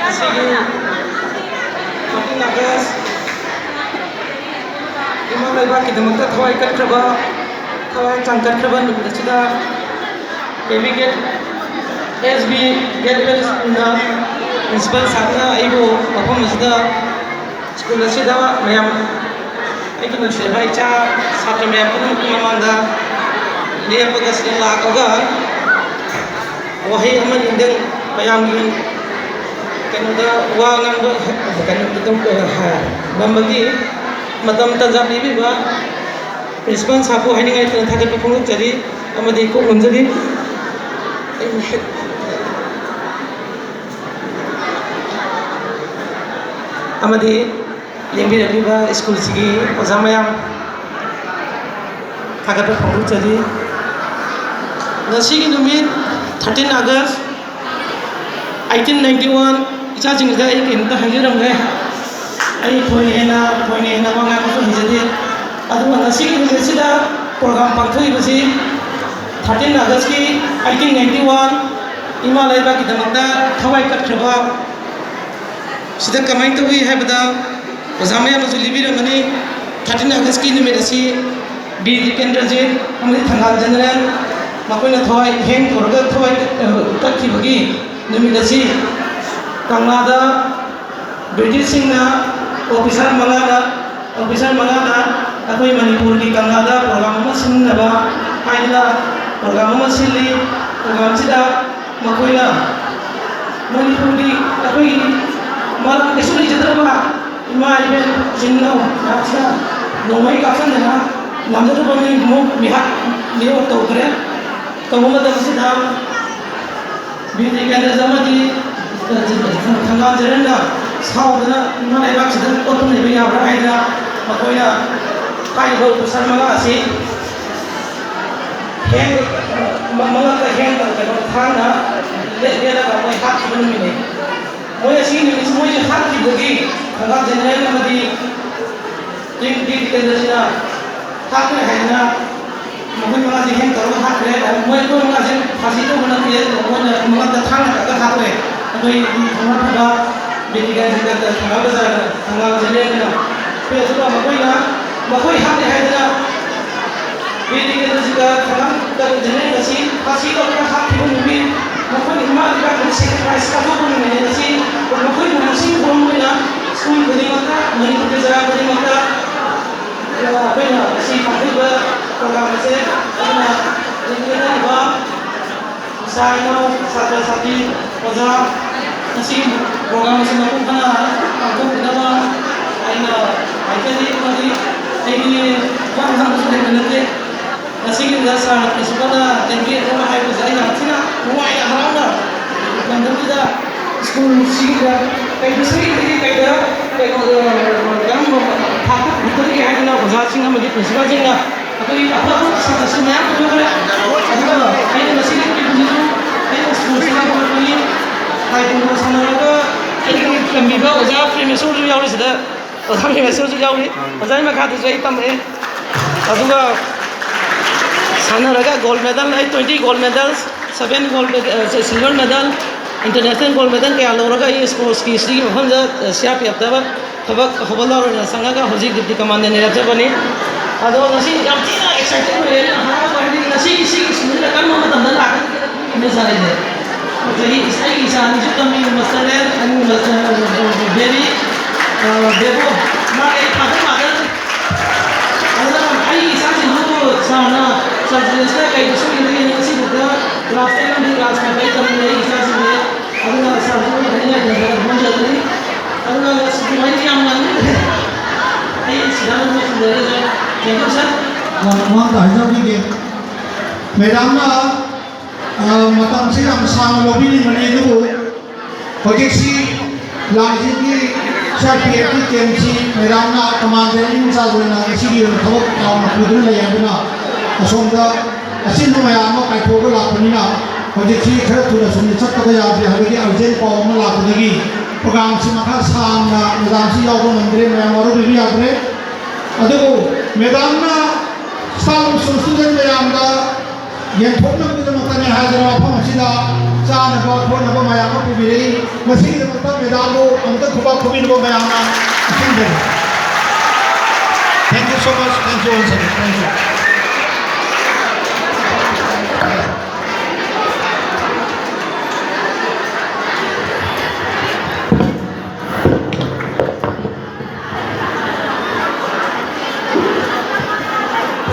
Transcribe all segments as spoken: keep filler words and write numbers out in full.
ꯑꯁꯤꯒꯤ ꯊꯥꯔꯇꯤꯟ ꯑꯥꯒꯁ ꯏꯃꯥ ꯂꯩꯕꯥꯛꯀꯤꯗꯃꯛꯇ ꯊꯋꯥꯏ ꯀꯠꯈ꯭ꯔꯕ, ꯊꯋꯥꯏ ꯍꯛꯆꯥꯡ ꯀꯠꯈ꯭ꯔꯕ ꯅꯨꯃꯤꯠ ꯑꯁꯤꯗ ꯀꯦ ꯕꯤ ꯒꯦꯠ ꯑꯦꯁ ꯕꯤ ꯒꯦꯠ ꯁ꯭ꯀꯨꯜꯅ ꯄ꯭ꯔꯤꯟꯁꯤꯄꯥꯜ ꯁꯥꯔꯅ ꯑꯩꯕꯨ ꯃꯐꯝ ꯑꯁꯤꯗ ꯁ꯭ꯀꯨꯜ ꯑꯁꯤꯗ ꯃꯌꯥꯝ ꯑꯩꯒꯤ ꯅꯨꯡꯁꯤꯔꯕ ꯏꯆꯥ ꯁꯥꯇ꯭ꯔ ꯃꯌꯥꯝ ꯄꯨꯝꯅꯃꯛꯀꯤ ꯃꯃꯥꯡꯗ ꯂꯦꯞꯄꯒ ꯁꯤꯗ ꯂꯥꯛꯑꯒ ꯋꯥꯍꯩ ꯑꯃꯅꯤꯗꯪ ꯃꯌꯥꯝꯒꯤ ꯀꯩꯅꯣꯗ ꯋꯥ ꯉꯥꯡꯕ ꯀꯩꯅꯣꯗ ꯑꯗꯨꯝ ꯉꯝꯕꯒꯤ ꯃꯇꯝ ꯇꯥꯟꯖꯥ ꯄꯤꯕꯤꯕ ꯄ꯭ꯔꯤꯟꯁꯤꯄꯥꯜ ꯁꯥꯔꯕꯨ ꯍꯥꯏꯅꯤꯡꯉꯥꯏ ꯂꯩꯇꯅ ꯊꯥꯒꯠꯄ ꯐꯣꯡꯗꯣꯛꯆꯔꯤ ꯑꯃꯗꯤ ꯀꯣꯛ ꯅꯣꯟꯖꯔꯤ꯫ ꯑꯃꯗꯤ ꯂꯦꯡꯕꯤꯔꯛꯂꯤꯕ ꯁ꯭ꯀꯨꯜꯁꯤꯒꯤ ꯑꯣꯖꯥ ꯃꯌꯥꯝ ꯊꯥꯒꯠꯄ ꯐꯣꯡꯗꯣꯛꯆꯔꯤ꯫ ꯉꯁꯤꯒꯤ ꯅꯨꯃꯤꯠ ꯊꯥꯔꯇꯤꯟ ꯑꯥꯒꯁ ꯑꯩꯠꯇꯤꯟ ꯅꯥꯏꯟꯇꯤ ꯋꯥꯟ, ꯏꯆꯥꯁꯤꯡꯁꯤꯗ ꯑꯩ ꯀꯩꯅꯣꯝꯇ ꯍꯥꯏꯖꯔꯝꯒꯦ꯫ ꯑꯩ ꯊꯣꯏꯅ ꯍꯦꯟꯅ ꯊꯣꯏꯅ ꯍꯦꯟꯅ ꯋꯥ ꯉꯥꯡꯕꯁꯨ ꯍꯩꯖꯗꯦ꯫ ꯑꯗꯨꯒ ꯉꯁꯤꯒꯤ ꯅꯨꯃꯤꯠꯁꯤꯗ ꯄ꯭ꯔꯣꯒ꯭ꯔꯥꯝ ꯄꯥꯡꯊꯣꯛꯏꯕꯁꯤ ꯊꯥꯔꯇꯤꯟ ꯑꯥꯒꯁꯀꯤ ꯑꯩꯠꯇꯤꯟ ꯅꯥꯏꯟꯇꯤ ꯋꯥꯟ ꯏꯃꯥ ꯂꯩꯕꯥꯛꯀꯤꯗꯃꯛꯇ ꯊꯋꯥꯏ ꯀꯠꯈ꯭ꯔꯕ ꯁꯤꯗ ꯀꯃꯥꯏꯅ ꯇꯧꯏ ꯍꯥꯏꯕꯗ, ꯑꯣꯖꯥ ꯃꯌꯥꯝꯅꯁꯨ ꯂꯤꯕꯤꯔꯝꯒꯅꯤ, ꯊꯥꯔꯇꯤꯟ ꯑꯥꯒꯁꯀꯤ ꯅꯨꯃꯤꯠ ꯑꯁꯤ ꯕꯤꯔ ꯖꯤꯇꯦꯟꯗ꯭ꯔꯖꯤꯠ ꯑꯃꯗꯤ ꯊꯪꯒꯥꯜ ꯖꯦꯅꯔꯦꯜ ꯃꯈꯣꯏꯅ ꯊꯋꯥꯏ ꯍꯦꯡ ꯇꯧꯔꯒ ꯊꯋꯥꯏ, ꯑ, ꯀꯠꯈꯤꯕꯒꯤ ꯅꯨꯃꯤꯠ ꯑꯁꯤ ꯀꯪꯂꯥꯗ ꯕ꯭ꯔꯤꯇꯤꯁꯁꯤꯡꯅ ꯑꯣꯐꯤꯁꯥꯔ ꯃꯉꯥꯗ, ꯑꯣꯐꯤꯁꯥꯔ ꯃꯉꯥꯗ ꯑꯩꯈꯣꯏ ꯃꯅꯤꯄꯨꯔꯒꯤ ꯀꯪꯂꯥꯗ ꯄ꯭ꯔꯣꯒ꯭ꯔꯥꯝ ꯑꯃ ꯁꯤꯟꯅꯕ ꯍꯥꯏꯗꯨꯅ ꯄ꯭ꯔꯣꯒ꯭ꯔꯥꯝ ꯑꯃ ꯁꯤꯜꯂꯤ꯫ ꯄ꯭ꯔꯣꯒ꯭ꯔꯥꯝꯁꯤꯗ ꯃꯈꯣꯏꯅ ꯃꯅꯤꯄꯨꯔꯒꯤ ꯑꯩꯈꯣꯏꯒꯤ ꯃꯔꯝ ꯀꯩꯁꯨ ꯂꯩꯖꯗ꯭ꯔꯕ ꯏꯃꯥ ꯏꯕꯦꯟ ꯏꯆꯤꯟ ꯏꯅꯥꯎ ꯃꯌꯥꯝꯁꯤꯅ ꯅꯣꯡꯃꯩ ꯀꯥꯞꯁꯤꯟꯗꯅ ꯉꯝꯖꯗꯕ ꯃꯤ ꯑꯃꯨꯛ ꯃꯤꯍꯥꯠ ꯃꯤꯑꯣꯠ ꯇꯧꯈ꯭ꯔꯦ꯫ ꯇꯧꯕ ꯃꯇꯝꯁꯤꯗ ꯕꯤꯔ ꯖꯤꯇꯦꯟꯗ꯭ꯔꯖꯤꯠ ꯑꯃꯗꯤ ꯊꯪꯒꯥꯜ ꯖꯦꯅꯔꯦꯜꯅ ꯁꯥꯎꯗꯅ ꯏꯃꯥ ꯂꯩꯕꯥꯛꯁꯤꯗ ꯑꯣꯠꯄ ꯅꯩꯕ ꯌꯥꯕ꯭ꯔꯥ ꯍꯥꯏꯗꯅ ꯃꯈꯣꯏꯅ ꯍꯥꯏꯔꯤꯕ ꯑꯣꯐꯤꯁꯥꯔ ꯃꯉꯥ ꯑꯁꯤ ꯍꯦꯡ ꯃꯉꯛꯇ ꯍꯦꯡ ꯀꯩꯅꯣ ꯊꯥꯡꯅ ꯂꯦꯠ ꯂꯦꯠꯂꯒ ꯃꯣꯏ ꯍꯥꯠꯈꯤꯕ ꯅꯨꯃꯤꯠꯅꯤ꯫ ꯃꯣꯏ ꯑꯁꯤꯒꯤ ꯅꯨꯃꯤꯠꯁꯤ ꯃꯣꯏꯁꯦ ꯍꯥꯠꯈꯤꯕꯗꯒꯤ ꯊꯪꯒꯥꯜ ꯖꯦꯅꯔꯦꯜ ꯑꯃꯗꯤ ꯕꯤꯔ ꯖꯤꯇꯦꯟꯗ꯭ꯔꯖꯤꯠꯅ ꯍꯥꯠꯈ꯭ꯔꯦ ꯍꯥꯏꯗꯅ ꯃꯈꯣꯏ ꯃꯉꯥꯁꯦ ꯍꯦꯡ ꯇꯧꯔꯒ ꯍꯥꯠꯈ꯭ꯔꯦ꯫ ꯃꯣꯏ ꯑꯩꯈꯣꯏ ꯃꯉꯥꯁꯦ ꯐꯥꯁꯤ ꯇꯧꯕ ꯅꯠꯇꯦ, ꯃꯣꯏꯅ ꯃꯉꯛꯇ ꯊꯥꯡꯅ ꯀꯛꯑꯒ ꯍꯥꯠꯈ꯭ꯔꯦ꯫ ꯑꯩꯈꯣꯏꯒꯤ ꯊꯧꯅꯥ ꯐꯕ ꯕꯤꯗ꯭ꯌꯥꯒ꯭ꯌꯥꯟ ꯁꯤꯡꯒ ꯊꯪꯒꯥꯜ ꯕꯖꯥꯔꯗ ꯊꯪꯒꯥꯜ ꯖꯦꯅꯦꯔꯦꯜꯅ ꯄꯤꯔꯛꯄ ꯃꯈꯣꯏꯅ, ꯃꯈꯣꯏ ꯍꯥꯠꯂꯦ ꯍꯥꯏꯗꯅ ꯕꯤꯗ꯭ꯌꯥꯒ꯭ꯌꯥꯟ ꯁꯤꯡꯒ ꯊꯪꯒꯥꯜ ꯖꯦꯅꯦꯔꯦꯜ ꯑꯁꯤ ꯐꯥꯁꯤ ꯂꯧꯗꯨꯅ ꯍꯥꯠꯈꯤꯕ ꯅꯨꯃꯤꯠ, ꯃꯈꯣꯏꯅ ꯏꯃꯥ ꯂꯩꯕꯥꯛꯀꯤ ꯁꯦꯀ꯭ꯔꯤꯐꯥꯏꯁ ꯀꯠꯊꯣꯛꯄ ꯅꯨꯃꯤꯠ ꯑꯁꯤ ꯃꯈꯣꯏꯕꯨ ꯅꯤꯡꯁꯤꯡꯕ ꯑꯣꯏꯅ ꯁ꯭ꯀꯨꯜ ꯈꯨꯗꯤꯡꯃꯛꯇ, ꯃꯅꯤꯄꯨꯔꯒꯤ ꯖꯒꯥ ꯈꯨꯗꯤꯡꯃꯛꯇ ꯑꯩꯈꯣꯏꯅ ꯉꯁꯤ ꯄꯥꯡꯊꯣꯛꯂꯤꯕ ꯄ꯭ꯔꯣꯒ꯭ꯔꯥꯝ ꯑꯁꯦ ꯑꯩꯈꯣꯏꯅ ꯂꯩꯃꯤꯟꯅꯔꯤꯕ ꯏꯆꯥ ꯏꯅꯥꯎ, ꯁꯥꯇ꯭ꯔ ꯁꯥꯇ꯭ꯔꯤ, ꯑꯣꯖꯥ, ꯉꯁꯤꯒꯤ ꯄ꯭ꯔꯣꯒ꯭ꯔꯥꯝ ꯑꯁꯤ ꯃꯄꯨꯡ ꯐꯥꯅ ꯄꯥꯡꯊꯣꯛꯄꯤꯅꯕ ꯑꯩꯅ ꯍꯥꯏꯖꯔꯤ꯫ ꯑꯃꯗꯤ ꯑꯩꯒꯤ ꯋꯥ ꯉꯥꯡꯕꯁꯨ ꯂꯩꯕ ꯅꯠꯇꯦ꯫ ꯉꯁꯤꯒꯤꯗ ꯁꯥꯔ ꯄ꯭ꯔꯤꯟꯁꯤꯄꯥꯜꯅ ꯂꯦꯡꯕꯤꯔꯛꯅꯕ ꯍꯥꯏꯕꯁꯦ ꯑꯩ ꯌꯥꯝ ꯊꯤꯅ ꯅꯨꯡꯉꯥꯏꯅ ꯍꯔꯥꯎꯅ ꯂꯝꯗꯝꯁꯤꯗ ꯁ꯭ꯀꯨꯜꯁꯤꯒꯤꯗ ꯀꯩꯗ ꯁꯤꯒꯤꯗꯒꯤ ꯀꯩꯗ ꯀꯩꯅꯣ, ꯀꯔꯝꯕ ꯊꯥꯛꯇ ꯄꯨꯈꯠꯀꯗꯒꯦ ꯍꯥꯏꯗꯅ ꯑꯣꯖꯥꯁꯤꯡ ꯑꯃꯗꯤ ꯄ꯭ꯔꯤꯟꯁꯤꯄꯥꯜꯁꯤꯡꯅ ꯑꯩꯈꯣꯏꯒꯤ ꯑꯐꯕ ꯁꯥꯇ꯭ꯔꯁꯨ ꯃꯌꯥꯝ ꯄꯨꯊꯣꯛꯈ꯭ꯔꯦ꯫ ꯑꯗꯨꯒ ꯑꯩꯅ ꯉꯁꯤꯒꯤ ꯄꯤꯕꯁꯤꯁꯨ ꯑꯩꯅ ꯁ꯭ꯀꯨꯜꯁꯤꯒꯤ ꯄꯨꯔꯛꯄꯅꯤ꯫ ꯇꯥꯏꯀꯨꯟꯗꯣ ꯁꯥꯟꯅꯔꯒ ꯑꯩꯒꯤ ꯇꯝꯕꯤꯕ ꯑꯣꯖꯥ ꯄ꯭ꯔꯦꯃꯦꯁꯣꯔꯁꯨ ꯌꯥꯎꯔꯤ ꯁꯤꯗ꯫ ꯑꯣꯖꯥ ꯄ꯭ꯔꯦꯃꯦꯁꯣꯔꯁꯨ ꯌꯥꯎꯔꯤ꯫ ꯑꯣꯖꯥꯒꯤ ꯃꯈꯥꯗꯁꯨ ꯑꯩ ꯇꯝꯃꯛꯑꯦ꯫ ꯑꯗꯨꯒ ꯁꯥꯟꯅꯔꯒ ꯒꯣꯜ ꯃꯦꯗꯜ, ꯑꯩ twenty gold medals, seven gold, silver medal, international gold medal ꯀꯌꯥ ꯂꯧꯔꯒ ꯑꯩ ꯁ꯭ꯄꯣꯔꯠꯁꯀꯤ ꯁꯤꯒꯤ ꯃꯐꯝꯗ ꯁꯤ ꯑꯥꯔ ꯄꯤ ꯑꯦꯐꯇ ꯊꯕꯛ ꯍꯣꯕꯜꯗꯥꯔ ꯑꯣꯏꯅ ꯆꯪꯉꯒ ꯍꯧꯖꯤꯛ ꯗꯤꯄ꯭ꯌꯨꯇꯤ ꯀꯃꯥꯟꯗꯦꯟ ꯂꯩꯔꯛꯆꯕꯅꯤ꯫ ꯑꯗꯣ ꯉꯁꯤ ꯌꯥꯝ ꯊꯤꯅ ꯑꯦꯛꯁꯥꯏꯇꯦꯠ ꯑꯣꯏꯔꯦ, ꯌꯥꯝ ꯍꯔꯥꯎꯕ, ꯍꯥꯏꯗꯤ ꯉꯁꯤꯒꯤ ꯁꯤꯒꯤ ꯁ꯭ꯀꯨꯜꯁꯤꯗ ꯀꯔꯝꯕ ꯃꯇꯝꯗ ꯂꯥꯛꯀꯅꯤ ꯈꯟꯕ ꯁꯥꯔꯤꯁꯦ꯫ ꯆꯍꯤ ꯑꯩꯒꯤ ꯏꯆꯥ ꯑꯅꯤꯁꯨ ꯇꯝꯃꯤ, ꯃꯥꯁꯇꯔ ꯑꯦꯟ ꯕꯦꯕꯤ, ꯕꯦꯕꯣ, ꯃꯥꯒꯤ ꯐꯥꯗꯔ ꯃꯥꯗꯔ꯫ ꯑꯗꯨꯅ ꯑꯩꯒꯤ ꯏꯆꯥꯁꯤꯡꯗꯨꯕꯨ ꯁꯥꯔꯅ, ꯁꯥꯔ ꯖꯦꯝꯁꯅ ꯀꯩꯗ ꯁꯣꯏꯒꯗꯒꯦ ꯉꯁꯤꯐꯥꯎꯗ ꯀ꯭ꯂꯥꯁ ꯇꯦꯟ ꯑꯃꯗꯤ ꯀ꯭ꯂꯥꯁ ꯐꯥꯏꯚ ꯇꯝꯃꯤ ꯑꯩꯒꯤ ꯏꯆꯥꯁꯤꯡꯁꯦ꯫ ꯑꯗꯨꯅ ꯁꯥꯔꯁꯨ ꯍꯥꯏꯅꯤꯡꯉꯥꯏ ꯂꯩꯇꯅ ꯐꯣꯟ ꯇꯧꯔꯛꯀꯅꯤ꯫ ꯑꯗꯨꯅ ꯑꯁ, ꯅꯨꯡꯉꯥꯏꯇꯦ, ꯌꯥꯝ ꯉꯟꯃꯟꯈ꯭ꯔꯦ꯫ ꯑꯩ ꯁꯤꯗ ꯑꯗꯨꯝ ꯂꯣꯏꯁꯤꯟꯖꯔꯒꯦ, ꯁꯥꯔ꯫ Thank you, sir꯫ ꯑ, ꯃꯃꯥꯡꯗ ꯍꯥꯏꯖꯍꯧꯈꯤꯒꯦ꯫ ꯃꯦꯗꯥꯝꯅ, ꯑ, ꯃꯇꯝꯁꯤ ꯌꯥꯝ ꯁꯥꯡꯅ ꯂꯧꯕꯤꯔꯤꯕꯅꯤ, ꯑꯗꯨꯕꯨ ꯍꯧꯖꯤꯛꯁꯤ ꯂꯥꯟꯖꯤꯡꯒꯤ ꯁꯤ ꯑꯥꯔ ꯄꯤ ꯑꯦꯐꯀꯤ ꯀꯦꯝꯁꯤ ꯃꯦꯗꯥꯝꯅ ꯀꯃꯥꯟꯗꯔ ꯏꯟ ꯆꯥꯔꯖ ꯑꯣꯏꯅ ꯉꯁꯤꯒꯤ ꯑꯣꯏꯅ ꯊꯕꯛ ꯆꯥꯎꯅ ꯄꯨꯗꯨꯅ ꯂꯩ꯫ ꯑꯗꯨꯅ ꯑꯁꯣꯝꯗ ꯑꯆꯤꯟꯕ ꯃꯌꯥꯝ ꯑꯃ ꯀꯥꯏꯊꯣꯛꯑꯒ ꯂꯥꯛꯄꯅꯤꯅ ꯍꯧꯖꯤꯛꯁꯤ ꯈꯔ ꯊꯨꯅ ꯁꯨꯝ ꯆꯠꯇꯕ ꯌꯥꯗ꯭ꯔꯦ ꯍꯥꯏꯕꯒꯤ ꯑꯔꯖꯦꯟ ꯄꯥꯎ ꯑꯃ ꯂꯥꯛꯄꯗꯒꯤ ꯄ꯭ꯔꯣꯒ꯭ꯔꯥꯝꯁꯤ ꯃꯈꯥ ꯁꯥꯡꯅ ꯃꯦꯗꯥꯝꯁꯤ ꯌꯥꯎꯕ ꯉꯝꯗ꯭ꯔꯦ, ꯃꯌꯥꯝ ꯋꯥꯔꯧꯕꯤꯕ ꯌꯥꯗ꯭ꯔꯦ꯫ ꯑꯗꯨꯕꯨ ꯃꯦꯗꯥꯝꯅ ꯁ꯭ꯇꯥꯐ ꯑꯃꯁꯨꯡ ꯁ꯭ꯇꯨꯗꯦꯟ ꯃꯌꯥꯝꯗ ꯌꯦꯟꯊꯣꯛꯅꯕꯒꯤꯗꯃꯛꯇꯅꯤ ꯍꯥꯏꯗꯅ ꯃꯐꯝ ꯑꯁꯤꯗ ꯆꯥꯅꯕ ꯈꯣꯠꯅꯕ ꯃꯌꯥꯝ ꯑꯃ ꯄꯨꯕꯤꯔꯛꯏ꯫ ꯃꯁꯤꯒꯤꯗꯃꯛꯇ ꯃꯦꯗꯥꯝꯕꯨ ꯑꯃꯨꯛꯇ ꯈꯨꯕꯥꯛ ꯈꯨꯕꯤꯅꯕ ꯃꯌꯥꯝꯅ ꯅꯤꯡꯁꯤꯡꯖꯔꯤ꯫ Thank you so much. Thank you once again. Thank you.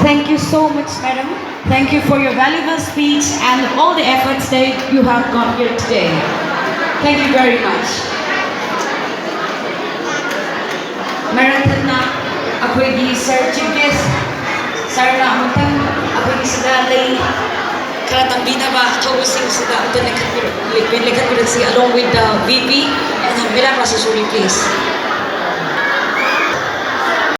Thank you so much, madam. Thank you for your valuable speech and all the efforts that you have got here today. Thank you very much. ꯃꯔꯛ ꯊꯠꯅ ꯑꯩꯈꯣꯏꯒꯤ sir chief guest sirꯅ ꯑꯃꯨꯛꯇꯪ ꯑꯩꯈꯣꯏꯒꯤ ꯁꯤꯗ ꯂꯩ ꯈꯔ ꯇꯝꯕꯤꯅꯕ ꯑꯊꯧꯕꯁꯤꯡꯁꯤꯗ ꯑꯝꯇ ꯂꯦꯡꯈꯠꯄꯤꯔꯛ-, ꯂꯦꯡꯈꯠꯄꯤꯔꯛꯁꯤ, along with the V P and Mela Prasasuri, please.